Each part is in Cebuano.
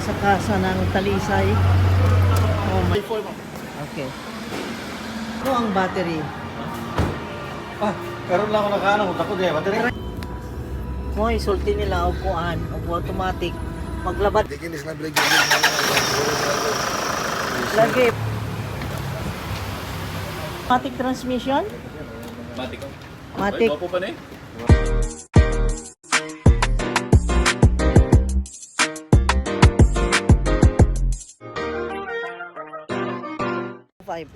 Sa kasa ng Talisay. Oh my. Okay. Ano ang battery? Ah, karon lang ako nakaano, dako di battery. Mo isulti nila og kuan og automatic maglabad Di kinis na blig. lagi. Matic transmission? Matik. Matic. Ay, gwapo pa na eh. Five.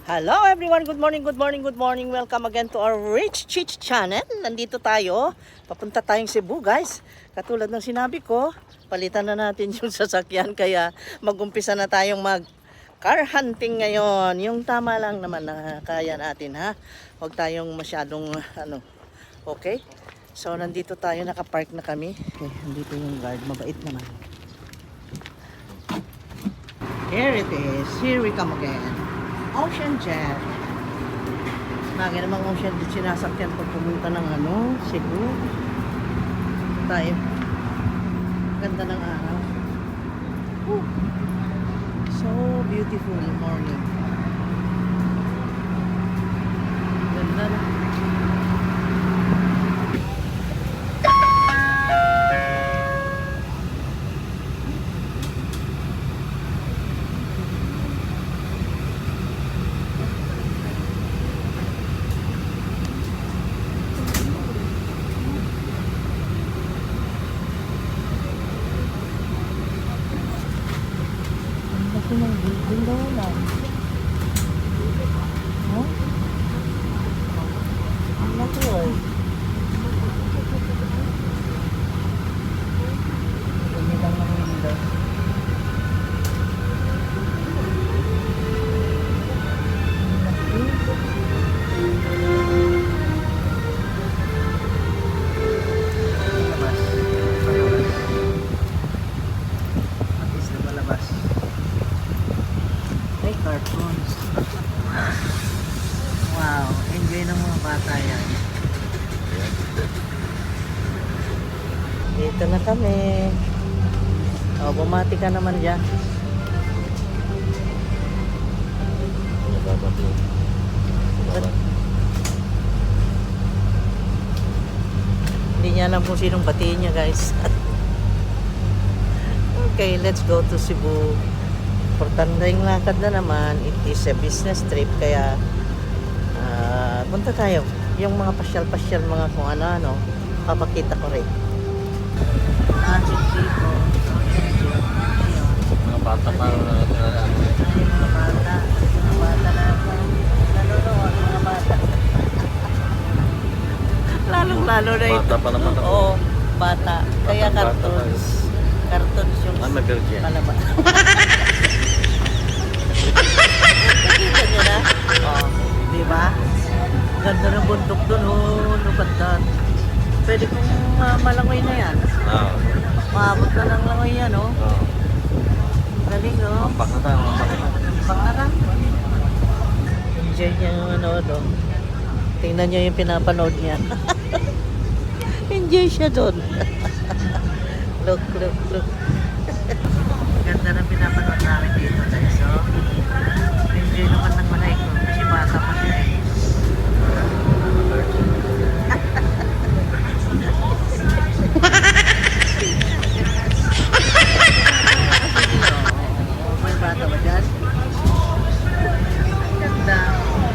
Hello everyone, good morning, good morning, good morning. Welcome again to our Rich Chich channel. Nandito tayo, papunta tayong Cebu, guys. Katulad ng sinabi ko, palitan na natin yung sasakyan kaya magumpisa na tayong mag car hunting ngayon. Yung tama lang naman na kaya natin, ha. Huwag tayong masyadong ano. Okay? So nandito tayo, nakapark na kami. Okay, nandito yung guard, mabait naman. Here it is. Here we come again. Ocean Jet. Lagi namang Ocean Jet sinasakyan pag pumunta ng ano, Cebu. Tayo. Ganda ng araw. Whew. So beautiful morning. Ganda na. Ang laki ng building daw na. Huh? Ang laki oy. Ganyan lang ng window. Ang laki. Labas. What is the balabas? Ay, cartoons. Wow, enjoy ng mga bata yan. Dito na kami. O, bumati ka naman dyan. Hindi niya alam kung sinong batiin niya, guys. Okay, let's go to Cebu. Importante yung lakad na naman. It is a business trip, kaya punta tayo. Yung mga pasyal-pasyal, mga kung ano-ano, papakita ko rin. Transit dito. Ayun. Mga bata pa Ay, mga bata. Mga bata na nanonood, mga bata. Lalong-lalo na ito. Bata pa naman ako. Oo, bata. Kaya Batang bata cartoons. Cartoons yung Ah, may virgin. palabas. Nakita niyo na? Oo. Di ba? Ganda ng bundok doon. Oh, look at that. Pwede kong malangoy na yan. Ah. Maabot na ng langoy yan, oh. Oh. Galing, oh. Ambak na tayo, ambak. Pangarap. Enjoy niya yung ano, no? Tingnan niyo yung pinapanood niya. Enjoy siya doon. Look, look, look. Ganda ng pinapanood namin dito, guys. Oh. Enjoy naman ng malay ko kasi bata pa siya eh. Oh, may bata ba dyan? Ganda.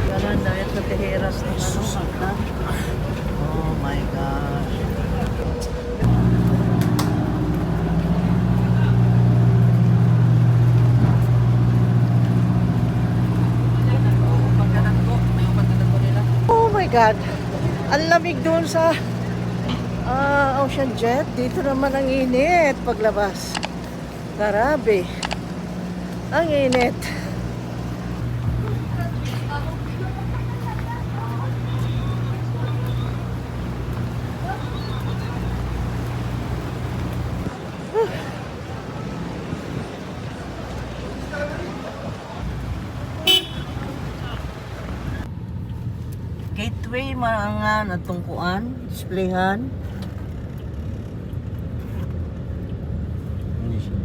Ganda, dahil sa teheras ng ano, hagdan. Oh my gosh. Oh my God. Ang lamig doon sa Ocean Jet. Dito naman ang init paglabas. Grabe. Ang init. Gateway mga natungkuan, displayhan. Hindi siya.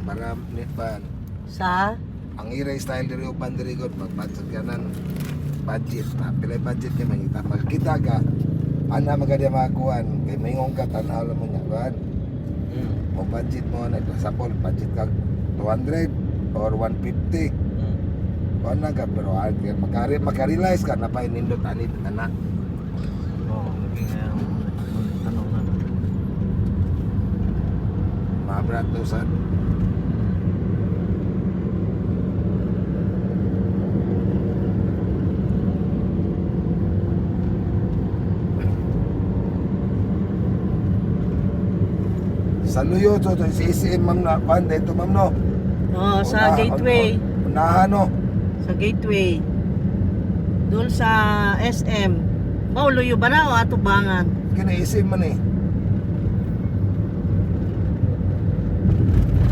Para ni pan Sa ang ira style diri uban diri gud pagpatsad ka ng budget na pilay budget kay mangita makita ka ana magadi makakuan kay maingon ka tan-aw lang mo niya kuan. Mo budget mo na example budget ka 200 or 150. Kuan na ka pero ah, kay makari makarealize ka na pa nindot ani ana. Oo, lagi nga yung tanong na. Mabrato sad. Sa Luyo to to si SM ma'am na kuan dito ma'am no. Oh, sa Una- Gateway. Unahan no. Sa Gateway. Doon sa SM. Mauloyo ba na o atubangan? Kini SM man eh.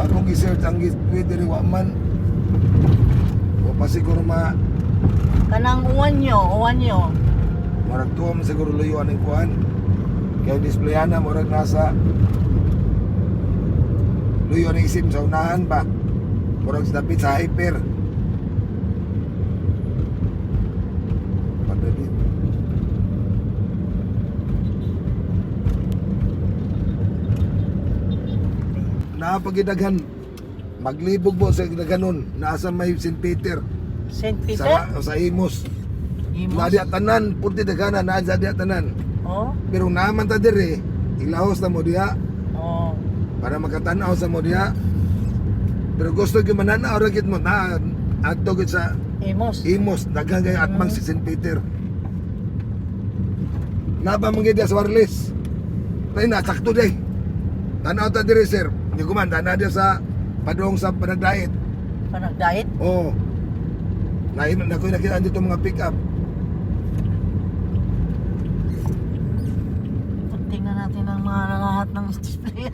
Akong gi-search ang gateway diri wa man. O pa siguro ma Kanang uwan nyo, uwan nyo. murag tuwa man siguro luyo aning kuan. Kay display ana murag nasa luyo ni isim sa unahan ba. Murag sa dapit sa hyper. Padali. Napagidaghan maglibog mo sa gidaghanon nasa may St. Peter. St. Peter? Sa Imos. Imos? Na diya tanan, purti daghanan naa sa diya tanan. Oh, Pero naman ta dire, ilahos na mo diha oh. para makatanaw sa mo diha. Pero gusto gyud mananaw ra gyud mo na adto gyud sa Imos. Imos, daghan kay atbang si St. Peter. Naba man gyud diha sa wireless. Tay na sakto day. Tanaw ta dire sir. Hindi ko man tanaw diha sa padung sa panagdait. Panagdait? Oo. Na na ko nakita dito mga pick up. Tingnan natin ang mga lahat ng display.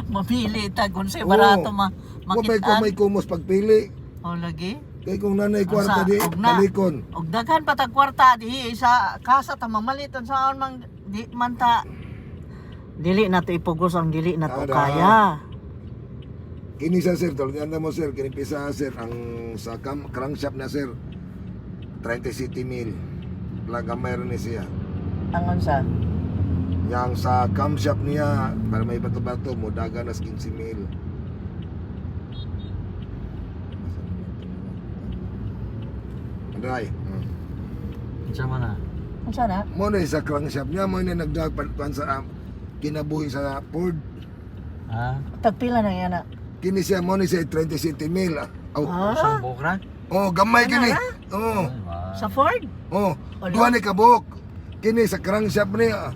Mamili ta kung sa barato ma Wa may makitaan. may kumos pagpili. Oh, lagi. Kay kung nanay kwarta Unsa, di og na. balikon. Og daghan pa tag kwarta dihi sa kasa ta mamalit unsaon mang di man ta dili na to ipugos ang dili na to Ada. kaya. Kini sa sir, tulad mo sir, kini pisa sir ang sa crankshaft na sir 37 mil. Lang gamay ni siya. Ang unsa? Yang sa camshaft niya, para may bato-bato, mudaga nas 15 mil. Anday. Unsa man na? Unsa na? Mo na sa crankshaft niya, mo na nagdagpan sa kinabuhi sa Ford. Ha? Tagpila na yan na. Kini siya mo ni siya 37 mil. Oh, Ah, Isang buok na? oh gamay kini. Oh. Ay, ba. sa Ford? Oh, Ala. duha ni kabuok. Kini sa crankshaft ni ah.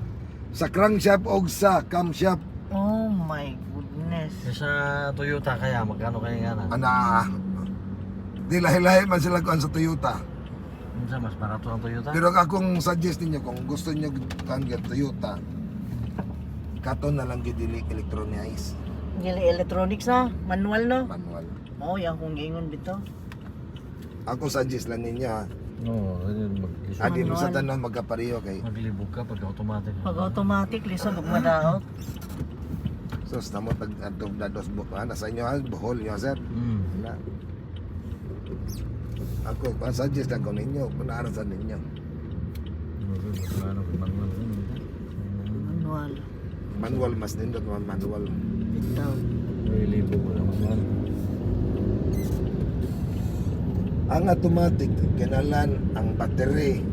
Sa crankshaft og sa camshaft. Oh my goodness. Yung sa Toyota kaya, magkano kaya nga na? Ana. Di lahi-lahi man sila kuan sa Toyota. Unsa, mas barato ang Toyota? Pero ang akong suggest ninyo kung gusto niyo kuan gyud Toyota, kato na lang gyud dili electronize Dili electronics na, manual no. manual. Mao yang kung giingon bitaw. Ako suggest lang ninyo ha. Oo, oh, Adi mo sa Manual. tanan magkapareho kay maglibog ka pag automatic. Pag automatic lisod ug madaot. sos namo tag adtong dados bo ana sa inyo ha, Bohol nyo sir. Na. Ako, ang suggest lang ko ninyo, kunaran sa ninyo. Ano, manual. Manual. Manual mas nindot man manual. Bitaw. Maglibog mo na manual. Ang automatic kinalan ang battery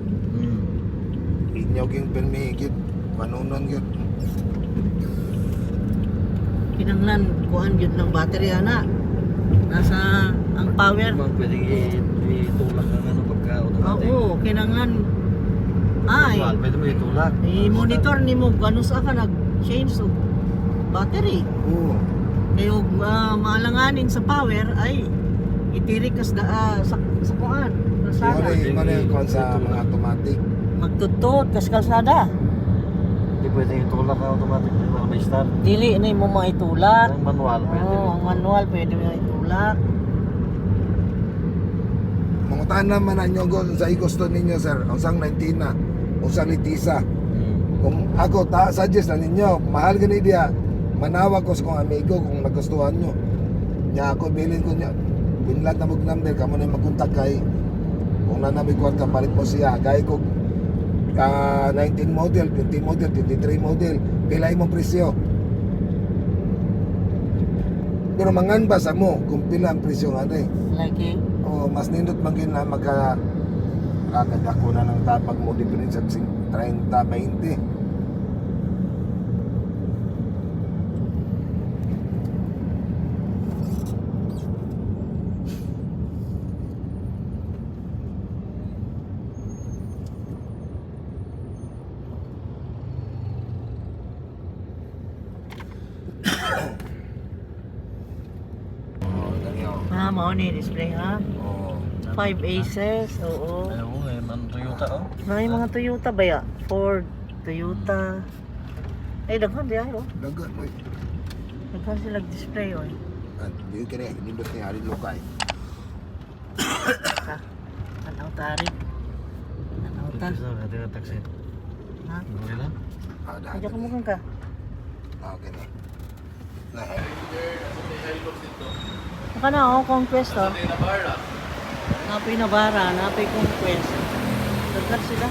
inyo ging pirmi gyud manunon gyud. Kinanglan kuan gyud ng battery ana. Nasa ang power. Ma'am, pwedeng itulak ang ano pagka automatic. Oo, kinanglan ay Manual, pwede mo itulak. i-monitor nimo gano sa ka nag-change og battery. Oo. Kay og maalanganin sa power ay itirik kas da, sa kuan, kalsada. Mao na yung kuan sa mga automatic. Magtudtod kas kalsada. Hindi pwedeng itulak ang automatic. Di ba may start? Dili na mo maitulak. Ang manual, pwede. Oo, ang manual pwede mo itulak. Mangutan naman ang inyo sa gusto ninyo sir, usang 19 na, usang litisa. Kung ako ta suggest na ninyo, mahal gani diya, manawag ko sa kong amigo kung nagustuhan nyo. Nya ako bilin ko niya. Pinlat na mog number kamo na magkontak kay kung na nami kwarta palit mo siya kay kog 19 model, 20 model, 23 model, pila imong presyo. Pero mangan ba sa mo kung pila ang presyo nga ni? Lagi. Oh, mas nindot man gyud na magka kakadako na ng tabag mo diferensya sa 30 20. Oh, ganyan. Ah, mao ni display ha. Oh. Five aces, oo. Ayaw ko eh, man Toyota oh. May mga Toyota ba ya? Ford, Toyota. Ay, daghan di ay, oh. Dagan mo. Daghan sila display, oh. At di kini nindot ni Ari Lukay. Ka. Tanaw tari. Tanaw ta. Ito na, taxi. Ha? Gawin lang. Ah, Medyo kumukan ka. Ah, okay na. Na. Saka na, oh, Conquest, oh. Sa Navarra. Napoy Navara, napoy Conquest. Daghan sila.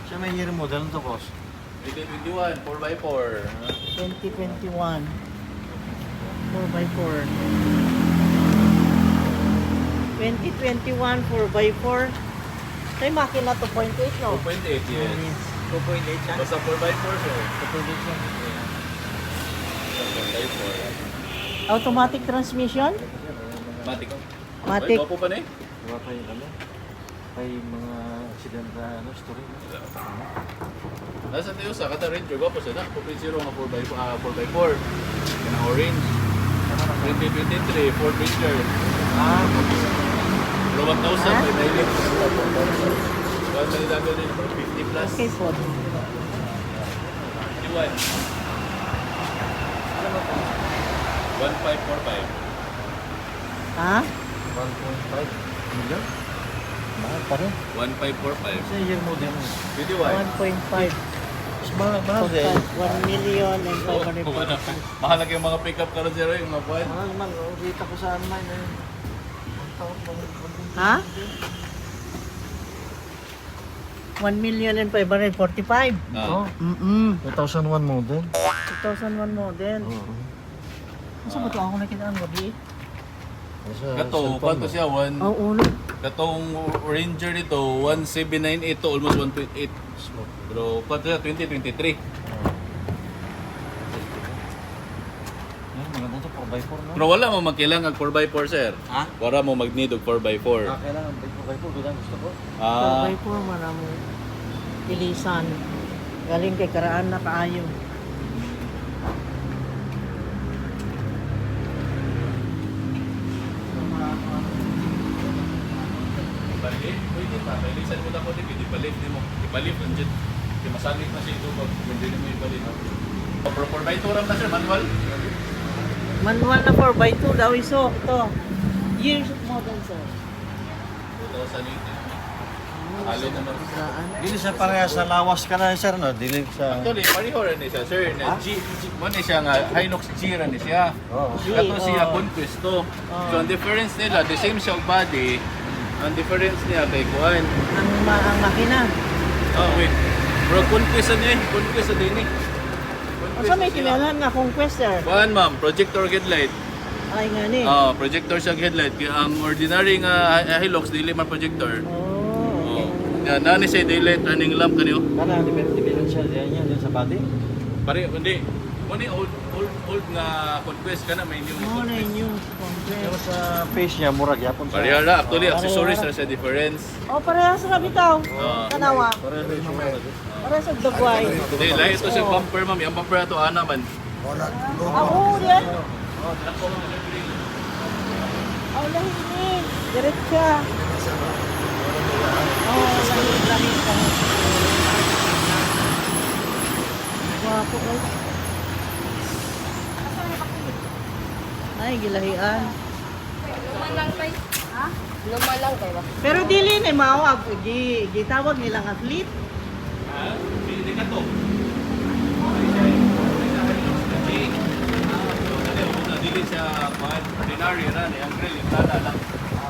Siya may year model nito, boss. 2021, 4x4. 2021. 4x4. 2021 4x4. Kay makina 2.8, no? 2.8, yes. 2.8 siya? Basta 4x4, sir. 2.8 siya. Basta 4x4. Automatic transmission? Matic. Matic. Ay, gwapo pa na eh. Diba pa yung ano? May mga accident na ano, story. No? Nasa tayo sa Kata Ranger, gwapo siya na. 2.0 nga 4x4. Ah, 4x4. Kanang orange. 2023, Ford Ranger. Ah, Pero 1,000 may mileage. One may dagal din, 50 plus. Okay po. 51. 1545. Ha? 1.5 million? Mahal pa rin. 1545. Sa year model. 21. 1.5. Mas mahal, mahal din. 1 million and Oh, 545. Mahalaga yung mga pickup karon sir, yung mga buwan. Mahal man. Oh, kita ko sa online eh. Ha? 1 million and 545. Ah. Oh, Mm-mm. 2001 model. 2001 model. Oo. Asa ba ito ako nakita ang gabi? Nasa Kato, cellphone kwanto mo. siya? One, Oo, ulo. katong Ranger nito, 1798 to almost 1.8. Pero kwanto siya? 2023. Yan, maganda to, 4x4 no? Pero wala mo magkailangan 4x4, sir. Ha? Wala mo mag-need og 4x4. Ah, kailangan 4x4, bilang gusto ko. Ah, 4x4 maramo. Ilisan. Galing kay karaan na kaayo. Balik, pwede pa. Balisan mo na ko din, ibalik nimo. Ibalik lang dyan. Kaya masakit na siya ito pag hindi mo ibalik. Pero 4x2 ram na sir, manual. Manual na 4x2 daw iso. Ito. Years of model, sir. 2018. Halo naman. Karaan. Dili sa pareha sa lawas ka na sir no, dili sa Actually, pareho rin ni siya, sir. Na G, G, mo ni siya nga, Hilux G rin ni siya. Oo. G, Kato siya, oo. Conquest to. So, ang difference nila, the same siya og body, ang difference niya kay Kuan. Ang makina. Oh, wait. Bro, Conquest na niya eh. Conquest na din eh. Asa may kinalan nga conquest, sir? Kuan, ma'am, projector headlight. Ay nga ni. Oh, projector siya headlight. Kaya ang ordinary nga Hilux dili man projector. Oh, okay. Oh. Ya, nani siya daylight running lamp kanyo. Kana differential diyan yan din sa body. Pare, hindi. Mo ni old old old nga Conquest kana may new Mo na Conquest. new Pero conquest. sa face niya murag yapon sa. Pareha ra actually Oh, accessories pareha ra siya difference. Oh, parehas ra bitaw. Oo. Tanawa. Pareha sa itsura. Parehas sa dagway. Hindi, lahi ito siya bumper ma'am. Yung bumper ato ana man. Murag Ah, oo, diyan. Oh, lahi ni. Diretsa. Oh, lahi, lahi, lahi. Gwapo, eh. Ay, gilahian. Lumalang kay. Ha? Lumalang kay ba? Pero dili na mao gi gitawag nila nga fleet. Ha? Hindi ka to. Ordinary ra ni ang grill yung tala lang.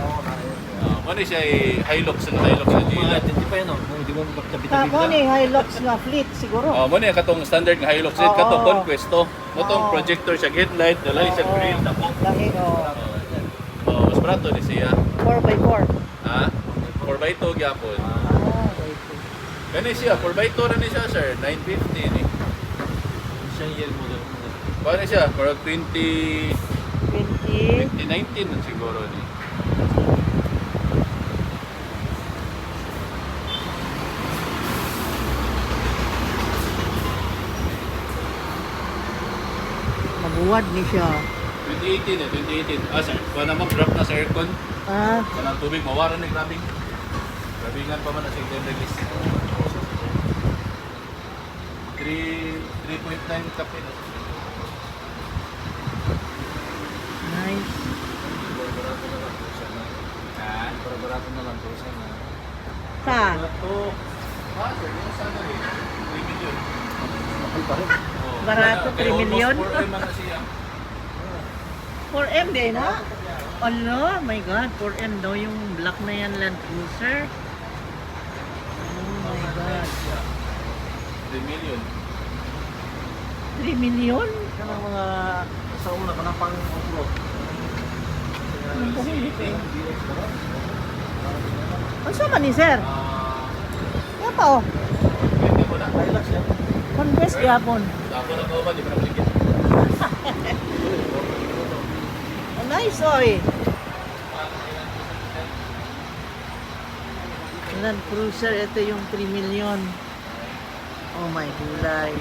Oo, na yun. Mo ni siya ay Hilux na Hilux na Mga dila. identify no, kung hindi mo magtabi-tabi Mo ni Hilux nga fleet siguro. Oh, mo ni katong standard nga Hilux Oo. kato Conquest to. Mo tong Oo. projector siya headlight, dalay siya Oo. grill dako. Lahi, oh. Oh, mas barato ni siya. 4x4. Ha? 4x2 gyapon. Ah, 4x2. Kani siya 4x2 ra ni siya sir, 950 ni. Siyang year model. Paano siya? Parang 20 20. 2019 na siguro ni. Mabuwad ni siya. 2018 eh, 2018. Ah, sir, kuha na drop na sa aircon. Ah, Kanang tubig, mawara ni grabing. Grabingan pa man na sa time release. 3 3.9 kape na. Nice. Barato na lang to siya na. Ha? Barato na lang to siya na. Sa? Barato. Ah, sir, yung salary, 3 million. Mahal pa rin. Oh, Barato, kaya 3 million? Almost 4M na siya. 4M din ha? Ala, my God, 4M daw yung black na yan Land Cruiser. Oh my God. 3 million. 3 million? Kanang mga sa una kanang pang off-road. Anong buhilit eh? Ano sa man ni sir? Ah, Yan pa oh. pwede mo na. Hilux yan. Conquest gyapon. Ako na ko ba, di ba na maligid? Oh, nice oy. Land Cruiser, ito yung 3 million. Oh my gulay.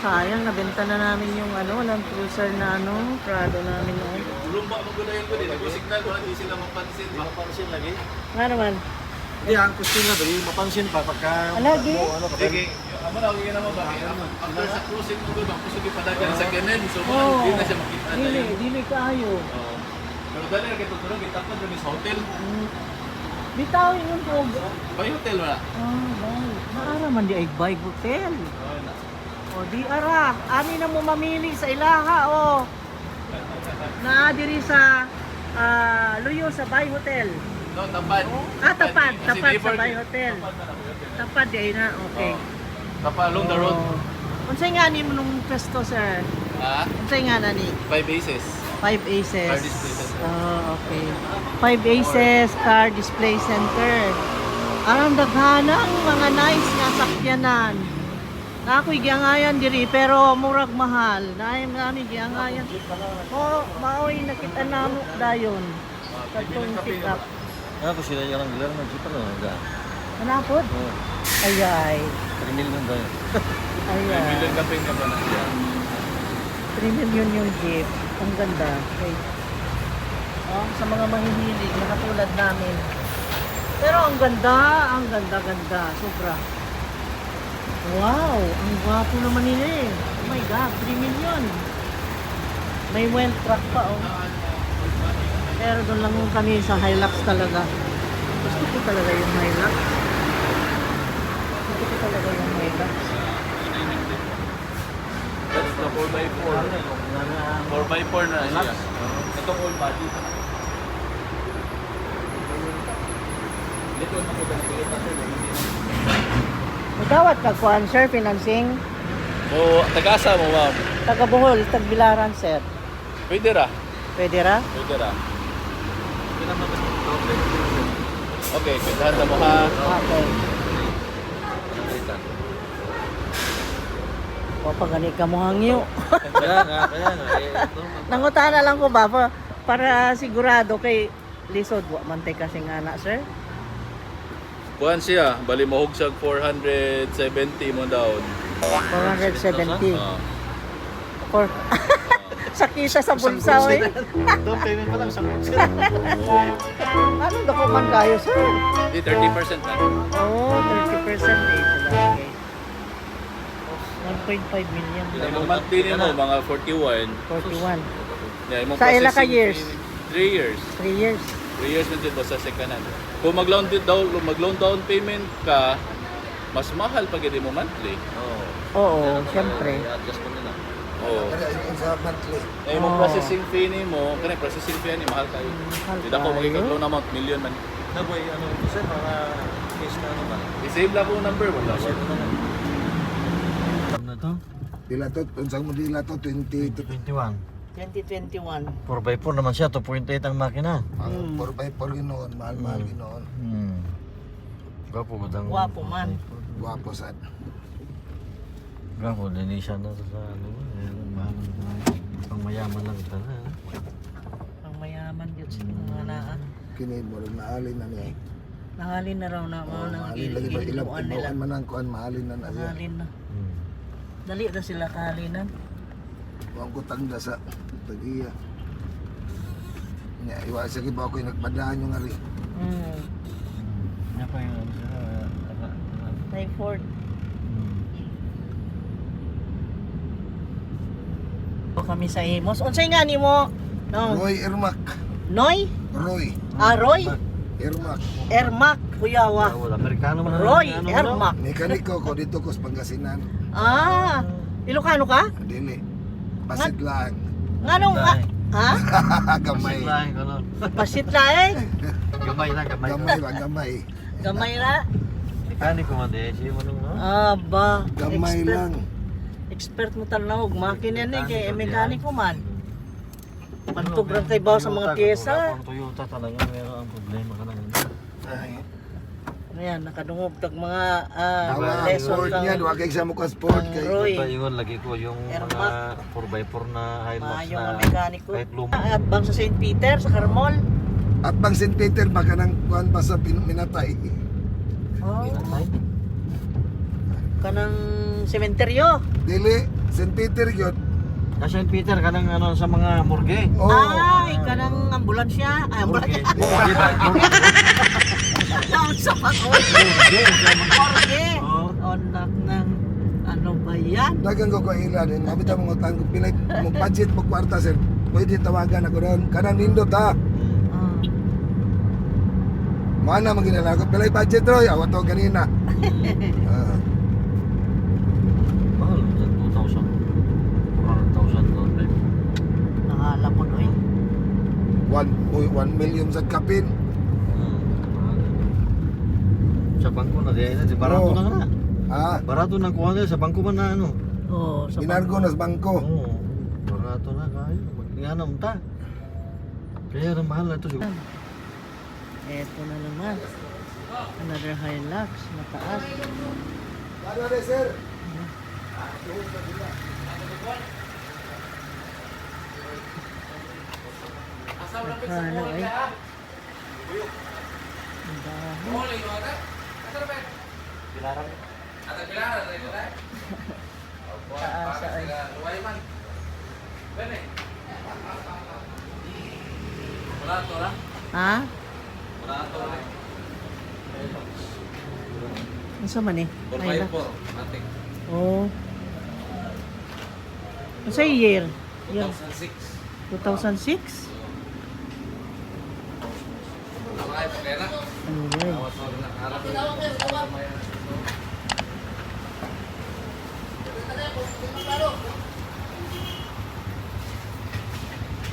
Sayang, nabenta na namin yung ano, Land Cruiser na ano, Prado namin noon. Rumba mo gulayan ko din. Nag-signal ko, hindi sila mapansin. Di mapansin lagi. Nga naman. Hindi, ang question na dali, mapansin pa pagka Lagi. mo, ano, kapag Sige, amo na okay na mo ba? After sa cruising mo ba, kusog ipadagan sa ganan. So, Oo. hindi na siya makita na Dili, yun. dili kaayo. Oo. Pero dali na kito turong gitapad rin sa hotel. Bitaw yung tug. Bay hotel wala. Ah, bay. Naara man di ay bay hotel. Oo na. O di ara, ani na mo mamili sa ilaha o. Naa diri sa Luyo sa Bay Hotel. No, tapad. Ah, tapad, Kasi tapad sa neighbor- Bay Hotel. Tapad na lang, hotel. Tapad di ay na, okay. Oo. Tapad along the road. Oh. Unsay nga ni mo nung pwesto, sir? Ha? Unsay nga na ni? Five aces. Five Aces. Car Display Center. Oh, okay. Five Aces Car Display Center. Arang daghanang mga nice nga sakyanan. Na ako'y giangayan diri pero murag mahal. Naay nami giangayan. Oh, maoy nakita namo dayon. Katong pick up. Ah, kung sila yung gilar ng jeep ano, ga. Hanapod? Oh, Ay ay. 3 million daw. Ay 3 ay. million kape nga ba na siya? 3 million yung jeep. Ang ganda. Okay. Oh, sa mga mahihilig na katulad namin. Pero ang ganda, ang ganda-ganda. Sobra. Wow, ang gwapo naman nila eh. Oh my God, 3 million. May well truck pa oh. Pero doon lang kami sa Hilux talaga. Gusto ko talaga yung Hilux. Gusto ko talaga yung Hilux. That's the 4x4. 4x4 na siya. Itong all body. Dito na ko dahil Mutawat ka kuan sir, financing. So, tagasa mo ma'am. Taga Bohol, Tagbilaran sir. Pwede ra. Pwede ra? Pwede ra. Okay, pwede na mo ha. Okay. O pag gani ka mo hangyo. Kaya nga. Eh, normal. Nangutana lang ko ba para sigurado kay lisod wa man tay kasi nga na sir. Kuan siya, bali mahug siya 470 mo down. 470. Ah. For sakita sa bulsa oy. Down payment pa lang, isang kutsi. Ano dako man kayo sir? Di 30% na. Oh, 30% eh sila. Okay. 1.5 million. Imong monthly nimo mga 41. 41. Yeah, imong Sa ila ka processing years? fee, 3 years. 3 years. 3 years na jud basta second hand. Kung mag-loan daw, mag-loan down payment ka, mas mahal pag hindi mo monthly. Oo. Oo, syempre. I-adjust mo nila. Oo. Kaya yung sa monthly. Eh, mo processing fee nimo, kani processing fee ni mahal kayo. Mahal Di dako kayo. magiging loan amount million man. Naboy, ano ito sir, mga case na ano ba? I-save lang akong number wala. Save mo na lang. Ano to? Dila to, unsang mo dila to, 20, 21. 2021. 4x4 naman siya, 2.8 ang makina. ang 4x4 ginoon, mahal-mahal ginoon. Gwapo ba ang Gwapo man. Guwapo sad. Gwapo, linisan na to sa ano. Eh, mahal na. Pang mayaman lang ito na. Ang mayaman yun sa mga naa. Kini mo rin maalin na niya. Nangalin na raw na mga Oh, nang mahalin lagi ba ilang gilikuan nila. tibuan man ang kuan mahalin na na siya. Nangalin na. Dali na sila kahalinan. Huwag ko tangda sa tagiya. Nya iwa sa giba ako nagbadaan yung ari. Nga pa yung ano sir, Tay Ford. Kami sa Imos. Unsay nga nimo? No. Roy Ermac. Noy? Roy Ah, Roy? Ermac. Ermac, kuyawa. Wala, Amerikano man ang- Roy ano, Ermac. Mekaniko ko dito ko sa Pangasinan. Ah, Ilocano ka? Dili. Basit lang. Nganong Dai. ha? Gamay. Basit lang, ano. Basit laeng. Gamay lang, gamay. Gamay ba gamay. Gamay ra. Mekaniko man di, siya mo nung, no? Aba, Gamay expert, lang. Expert mo tanaw og makina ni kay mekaniko man. Pantog ra kay baw sa mga Toyota, pyesa. Ang Toyota talaga meron ang problema ka na. Ay. Ayan, nakadungog tag mga Awa, lesson sport kang niya, duwa kay sa mukha sport kang kay. Roy. Ito ingon lagi ko yung mga Ermac. 4x4 na Hilux Maayo na nga mekaniko. kahit luma. At bang sa St. Peter, sa Carmol. At bang St. Peter baka nang kuan pa sa minatay. Oh, kanang sementeryo. Dili, St. Peter gyud. Ah, St. Peter kanang ano sa mga morgue. Oh. Ay, kanang ambulansya. Ay, Morgue. ambulansya. Morgue ba? Morgue. Naunsa pa ko. Morgue. Morgue. Oo. Onak ng ano ba yan? Dagang ko ko ila din. Mabita mo utang ko pilay mo budget mo kwarta sir. Pwede tawagan ako doon. Kanang nindot ha. Ah. Mana man ginala ko pilay budget roy. Awa to ganina. Ah, Mahal, 2,000. 400,000 doon, babe. Nangalapon oy. 1 million sa kapin. Mahal. Sa bangko na di, di barato Oo. na nga. Ah, Barato na kuha nila sa bangko man na ano. Oh, sa ginargo na sa bangko. Oo. Barato na kayo. Magninganam ta. Kaya ang mahal na ito siguro. Eto na naman. Another Hilux, mataas. Ano na sir? Ano ay? Ang dami. Taas ay. Ha? Unsa man eh? Hilux. Oh. Unsa year? Year 2006. 2006? Ano yun?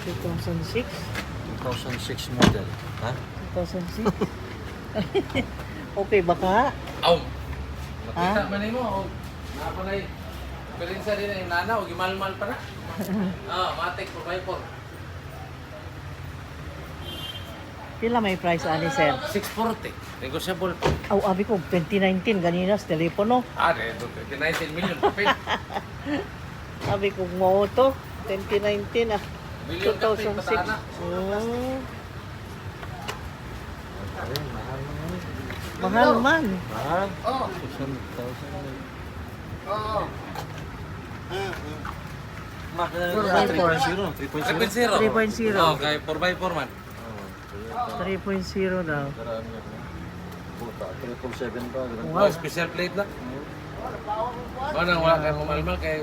2006? 2006 model. Ha? 2006? Okay ba ka? Aw. Makita man nimo og naa pa nay Pelinsa din ang nana og gimalmal pa na. Ah, matik 4x4. Pila may price ani sir? 640. Negotiable pa. Aw, abi ko 2019 ganina sa telepono. Ah, de 19 million kapit. Sabi ko mo to 2019 ah. Million kapit 2006. pataan na. Oh, Ay, mahal na yun. mahal man. Mahal. Oh. 600,000. Oo. Makina nito, 3.0. 3.0. 3.0. 3.0. Oh, kay 4x4 man. 3.0 daw. Karami yan. Puta, 777 pa. ganun. Wow. Oh, special plate na. Oh, nang wala kay mamalmal kay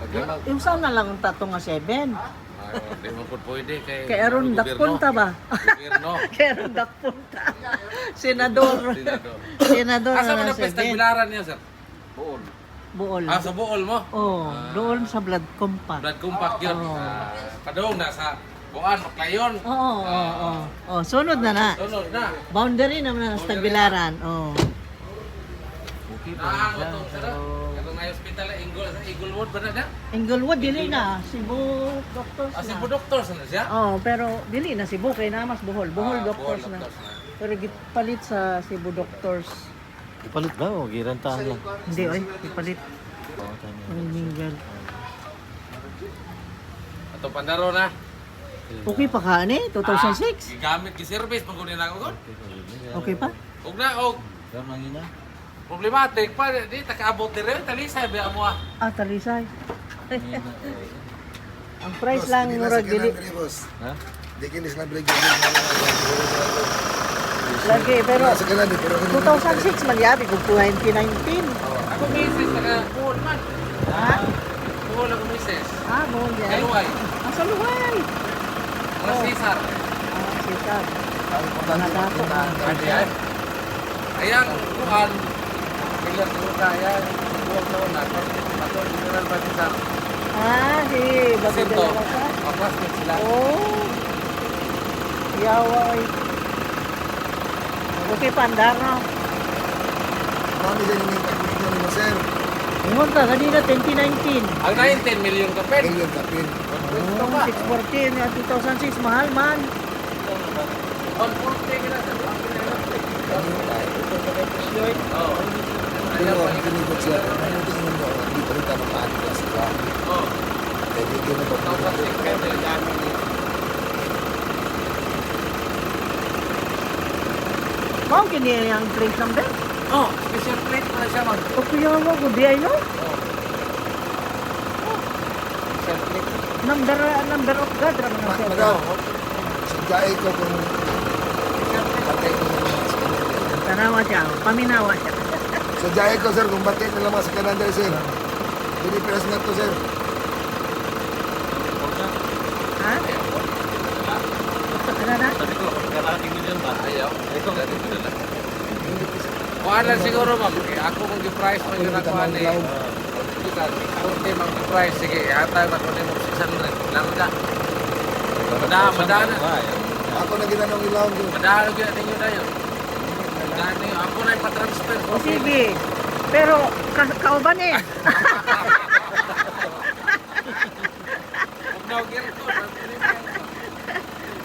paglamag. Yung saan na lang ang tato nga 7? Ay, di mo pud pwede kay Kay aron dakpon ta ba? Gobyerno. Kay aron dakpon ta. Senador. Senador. Senador Asa na man lang ang pesta 7. bilaran niya, sir? Buon. Bool. Ah, sa Bool mo? Oh, doon sa Blood Compact. Blood Compact yun. Oo. Ah, padung na sa Buan, Maclayon. Oo. Oh, sunod na na. Sunod na. Boundary naman na sa Tagbilaran. Oh. Okay pa Naan mo siya. itong sara. Katong na hospital, Ingol, sa Inglewood ba na na? Inglewood dili na Cebu Doctors Ah, na. Cebu Doctors na siya? Oh, pero dili na Cebu kay na mas Bohol. Bohol Ah, Doctors Bohol na. Doctors na. Pero gipalit sa Cebu Doctors. Ipalit ba o girantahan lang? Hindi oy, gipalit. Oo, tama. Ang mingle. Ato pandaro na. Okay pa ka ani 2006? Ah, gigamit gi-service pag kunin ako kon. Okay pa? Og na og Pero nangina. problematic pa di takaabot dire talisay ba mo ah. Ah, talisay. Ang price lang murag dili. Boss. Ha? Di kini sila break. Lagi pero Sa kanan pero 2006 man yabi kung 2019. Ako misis taga Bohol man. Ha? Bohol ako misis. Ah, Bohol di ay. Kaluway. Ah, sa Luway. Mga Cesar. Ah, sisar. Ang importante makita. Adi ay. Ayang kuan pila siguro kaya buwag na una. Ato general ba Cesar? Ah, si Bago de Jacinto. la Rosa. Mga sila. Oh. Yawa oy. Okay pa andar no. Mami sa inyo yung mo sir. Ingon ka kanina 2019. Ang 19 million kapin. Million kapin. Oh, 614 nga 2006 mahal man. 140 kina sa Oh. Pero ang tinigod siya, ang tingin mo, hindi pa rin tama paano ka sila. Oh. Kaya di kayo 2006 kaya. Mao kini ang plate number? Oh, special plate mo na siya ma'am. O kuyawa ko di ay no. Oh. Special plate. Number number of God ra man siya. Madam, sadyain ko kung batay ko ng mga sa kanan. Tanawa siya, paminawa siya. Sadyain ko sir, kung batay nila mga sa kanan dahil, sir. Hindi piras na to sir. Ha? Ano na? Sabi ko, karating million ba? Ayaw. Ito, karating na. Kuan lang siguro ma'am. Eh, ako kung gi-price man yun ako ani. Kita, 40 ma'am gi-price. Sige, hatag ako nimo 600. Laro ka. Madahan, madahan. Ako na ginanong ilaw ko. Madahan gyud ninyo dayon. Madahan ninyo. Ako na ipa-transfer ko. O sige. Pero kauban eh. Huwag na og aircon.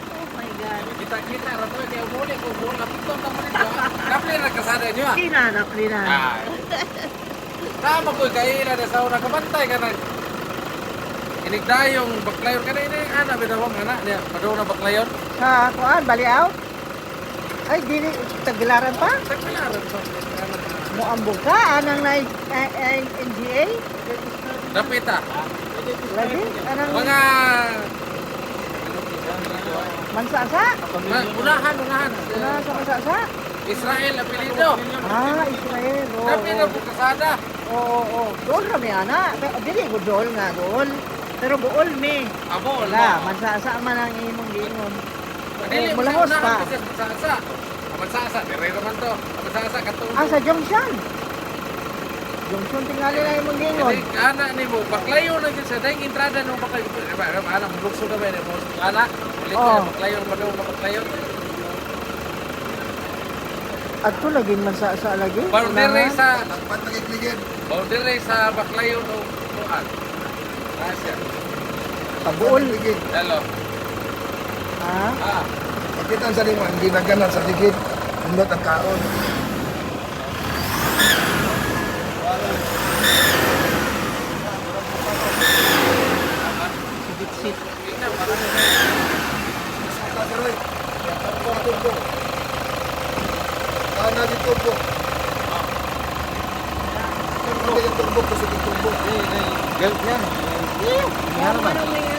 Oh my God. Kita-kita ra to kay umuli ko buol apito ta mo nito. Kapli ra kasada niyo ah. Kinanap nila. Ay. Tama ko kay ila na sa una kabantay ka na. Inigdayong baklayon ka na ini ana bitaw ang ana niya padung na baklayon. Sa kuan, Baliaw? Ay, dili, taglaran pa? Tagpilaran to. Muambog ka, anang na NGA? Dapit ah. Lagi? Anang Mga mansasa? unahan unahan. Una sa mansasa? Israel apelyido. Ah, Israel. Oo, Dapit na oo. bukasada. Oo, oo. Dool rami, ana. Pero, dili ko dool nga, dool. Pero buol mi. Abo Wala, mansasa man ang imong giingon. Dili Eh, mulahos pa. Kasi mansasa. Mansasa dire naman to. Mansasa katong. Ah, sa Junction. Junction tingali na imong giingon. Kini ana nimo baklayon na gyud sa daing entrada nung baklayon. Diba, ana lukso ka ba nimo? Ana, ulit Oh. ka baklayon padung na baklayon. Adto lagi mansasa lagi. Boundary Unahan. sa Dapat nakikligid. boundary sa baklayon o kuan. Asya. Tabuol. Ligid. Dalo. Ha? Ah, Pagkita sa lima, hindi naganan sa ligid. Undot ang kaon. Sigit-sit. tingnan para Saka sir, oy. Turbo, turbo. Kaon na di turbo. Turbo, yung turbo, kusog yung turbo. Gelt yan.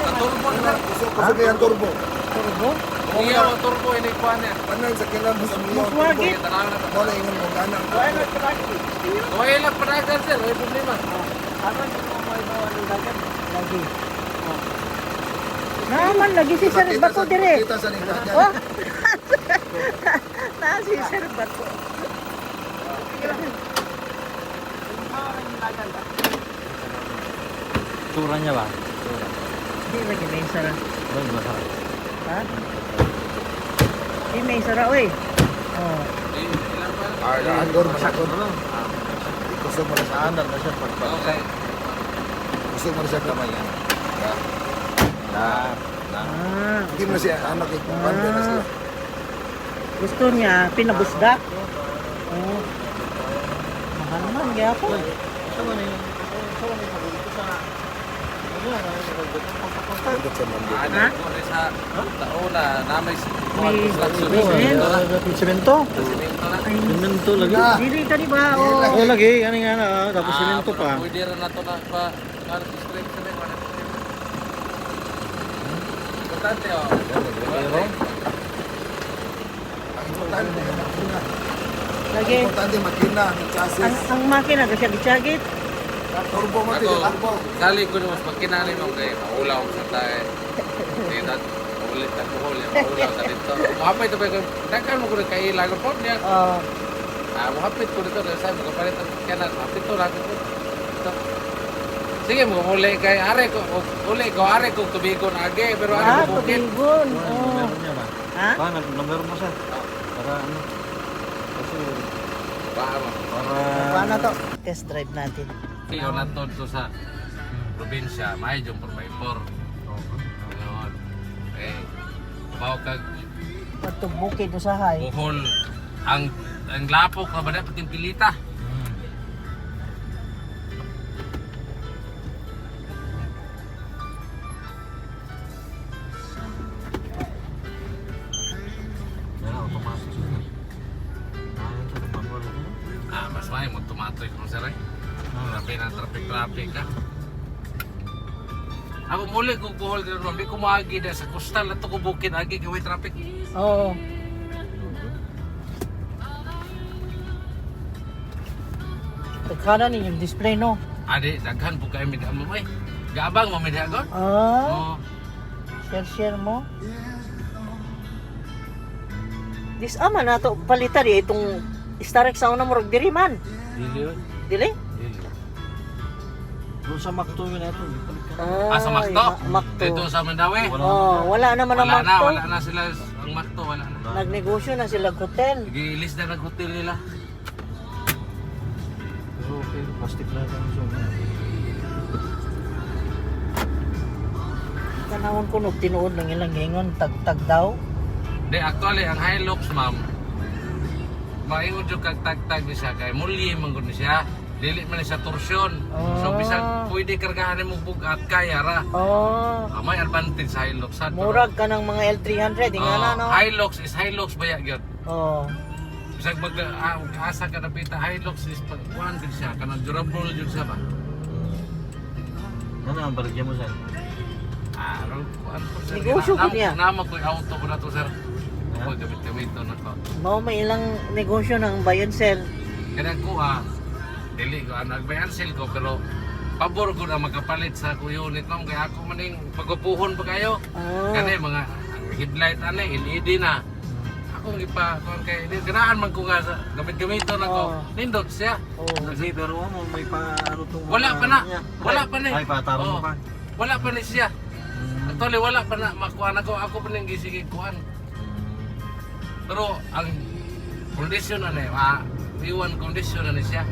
Sa turbo na. Kusog, kusog yung turbo. Turbo? Umiyaw ang turbo ini kuan niya. Panan sa kailan mo sa miyaw turbo. Muswagit. Tanaw na. Mo na ingon mo gana ang turbo. Okay lang padagan sir, may problema. Lagi. Oh. Naman lagi si Sir Pakita Bato dire. Pakita sa lingkagan. Oh. Na si Sir Bato. Dagan ba? Tura niya ba? Tura. Di lagi may sara. Ay, masarap. Ha? Di may sara oy. Oh. Eh, ilang pa? Ah, andor masakot. Ano? Kusog mo na siya. Andar na siya pag Okay. Kusog mo na siya kamay yan. Ya. Na. Na. Ah. Hindi mo na siya ano kay kumpante na siya. Gusto niya pinabusdak. Oh. Mahal man gyapon. Sa man eh. Sa man eh paborito sa ano yan, ano, Nindot sa mambo. Ano Ha? ko rin sa taona na may construction. May Semento na. Semento. Semento na. Ay, Semento lagi. Na. dili ka di ba? Oh. Oh, lagi ano nga na, tapos Ah, semento pa. pero pwede rin na to na pa para sa straight sa may wala. Importante oh. Pero Ang importante ang makina. Ang Lagi. importante makina ang Ang chassis. ang makina kasi gitsagit. Turbo mo Ako, ito, turbo. sali ko naman pagkinali mo kay maulaw sa tayo. Hindi na ulit na buhol, maulaw sa dito. Muhapit ito ba ko? Daghan mo ko na kailangan po niya. Oh. Ah, muhapit ko dito dahil sabi ko palit ang kanan. Muhapit to, rapit to. Ito. Sige, mo muli kay are ko, uli ko are ko tubigon age pero are Ah, ko bukid. tubigon. ano, Oh. numero niya ba? Ha? Pa, numero mo siya. Para ano? Kasi Ba mo. para Paano to? Test drive natin. Iyo na to to sa probinsya, may yung 4x4. Yun. Eh, bawo kag Patong bukid usahay. Bohol ang lapok na ba dapat yung pilita. Yan, automatic yun. Ah, yun sa manual na yun. Ah, mas may mo tumatoy kung sir eh. Grabe na traffic traffic ka. Ako muli ko Bohol dito ma'am, di ko maagi na sa coastal ato ko bukid agi kay way traffic. Oo. Tagkana ninyong display no. Adi daghan po kay mi mo eh. Gaabang mo mi dagon. Ah, Oh, share share mo. This ama na to palitan eh, itong Starex sa una murag diri man. dili yun. Dili? Dili. Doon sa Macdo yun ito. Balik ka. Ah, sa Macdo? Macdo. Dito sa Mandawi. Wala. Oh, wala naman ang Wala na, Macdo. wala na sila ang Macdo, wala na. Nagnegosyo na sila hotel. Gilis na ng hotel nila. Pero okay, plastic na lang yung Tanawon ko nog tinuod ng ilang ingon tagtag daw. Di, actually, ang Hilux, ma'am, maingon jud kag tagtag ni siya kay mulyi man gud ni siya. Dili man ni siya torsyon. So Ah. bisag pwede kargahan nimo bugat kaya ra. Oh, Ah, may advantage sa Hilux sad. pero- murag ka ng mga L300 nga na Oh, no. Hilux is Hilux ba gyud. Oh. Bisag mag asa ka na pita Hilux is pag kuan gud siya kanang durable jud siya ba. Ano ang baligya mo sir? Ah, ro kuan po sir. Negosyo gud niya. Nama ko auto ko na to sir. Ako gamit-gamit to na to. Mao may ilang negosyo ng buy and sell. Kaya ko ah, dili ko ano, nagbayan sale ko pero pabor ko na makapalit sa ako unit ma'am kaya ako maning pagpuhon pa kayo. Ah. Kani mga ang headlight ani LED na. Ako gipa kuan kay di ganaan man ko nga sa gamit-gamiton ako. Oh. Nindot siya. Oh. Kasi pero ano, may pa ano tong Wala mga pa na. ano niya. Wala pa na. eh. Ay, patarong Oo. pa. Wala pa ni siya. Actually wala pa na makuan ako. Ako pa ning gisige kuan. Pero ang kondisyon na ni, iwan kondisyon na ni siya.